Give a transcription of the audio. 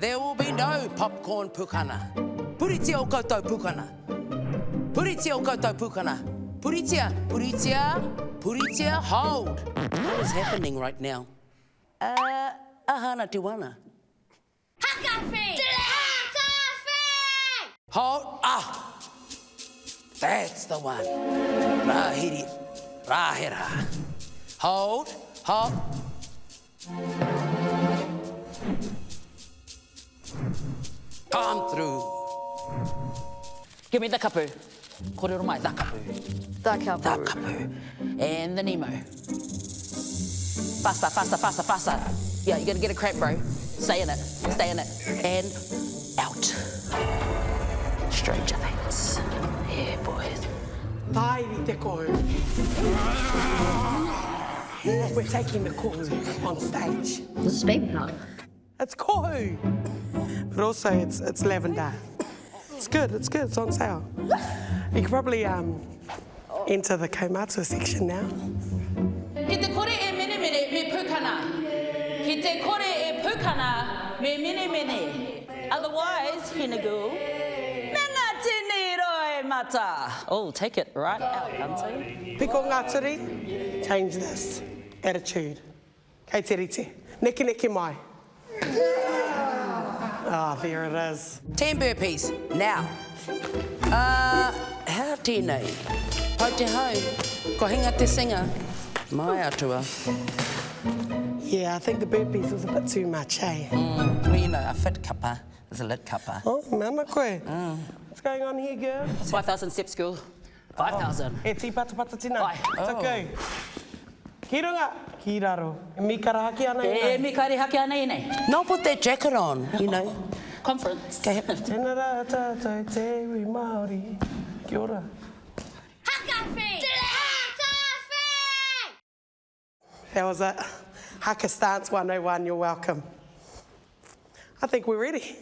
There will be no popcorn pukana. Puritia o koutou pukana. Puritia o koutou pukana. Puritia, puritia, puritia, hold. What is happening right now? Uh, aha ana te wana. Hakawhi! Hakawhi! Hold, ah! That's the one. Rahiri, rahera. Hold, hold. Come through. Give me the kapu. Kōrero mai, the kapu. The kapu. The kapu. And the Nemo. Faster, faster, faster, faster. Yeah, you're gonna get a cramp, bro. Stay in it. Stay in it. And out. Stranger Things. Yeah, boys. Tāiri te kohu. We're taking the kohu on stage. This is baby powder. It's kohu! But also it's, it's lavender. It's good, it's good, it's on sale. You can probably um, enter the kaumātua section now. Ki te kore e menemene, me pukana. Ki te kore e pukana, me menemene. Otherwise, Hinegul, me nga tini roe mata. Oh, take it right out, auntie. Piko ngā turi, change this attitude. Kei te rite. Nekeneke mai. Ah, there it is. Ten burpees, now. Uh, how tēnei? Pau te hau, ko hinga te singa. My atua. Yeah, I think the burpees was a bit too much, eh? Mm, well, you know, a fit kapa is a lit kapa. Oh, mana koe. Mm. What's going on here, girl? 5,000 steps, girl. 5,000. Oh. E tīpatapata tina. Ai. It's okay. Ki runga, ki raro. E mīkara haki ana ēnei. E mīkare haki ana ēnei. No, put that jacket on, you know. Conference. Kei hea. Tēnā rā tātou te iwi Māori. Kia ora. Haka whi! Haka whi! That was it. Haka Stance 101, you're welcome. I think we're ready.